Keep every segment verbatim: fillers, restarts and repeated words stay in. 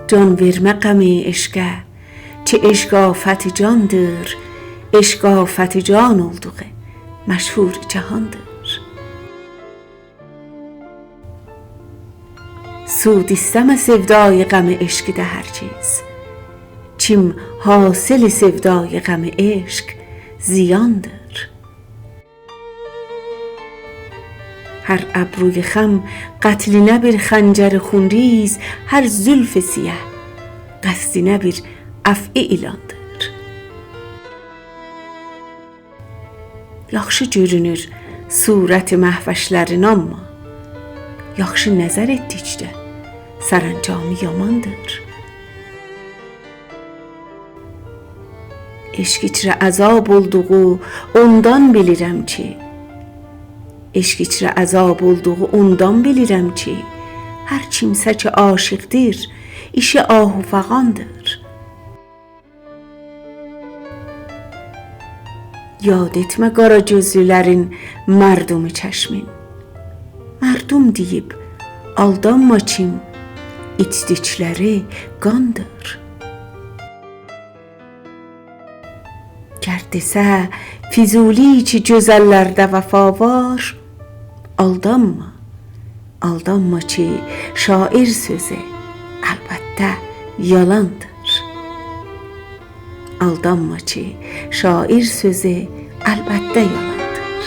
جان وئرمه غم عشقه، کی عشق آفت جاندیر، عشق آفت جان اولدوغو مشهور جهاندیر. سود ایسته‌مه سئودای غم عشقده هرگز، کیم حاصل سئودای غم عشق زیاندیر. هر ابروی خم قتلینه بیر خنجر خونریز، هر زلف سیه قصدینه بیر افعی ایلاندیر. یاخشی گؤرونور صورت مهوشلرین، آمما یاخشی نظر ائتدیکده سرانجامی یاماندیر. عشق ایچره عذاب اولدوغو اوندان بیلیرم کی، عشق ایچره عذاب اولدوغو اوندان بیلیرم کی، هر کیمسه کی عاشقدیر، ایشی آه و فغاندیر. یاد ائتمه قارا گؤزلولرین مردومو چشمین. مردوم دئییب آلدانما کیم، ایچدیکلری قاندیر. گر دئسه فضولی کی گؤزللرده وفا وار، آلدانما، آلدانما کی شاعر سؤزو البته یالاندیر. آلدانما کی شاعر سؤزو البته یالاندیر.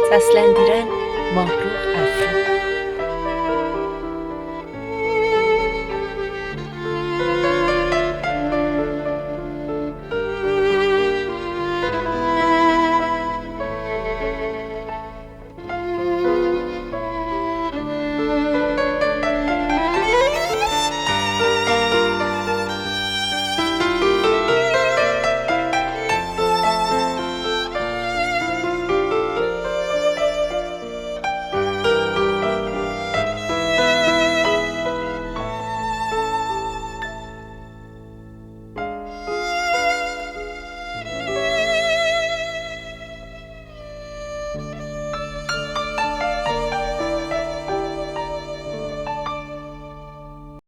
سسلندیرن ماهرخ افرا.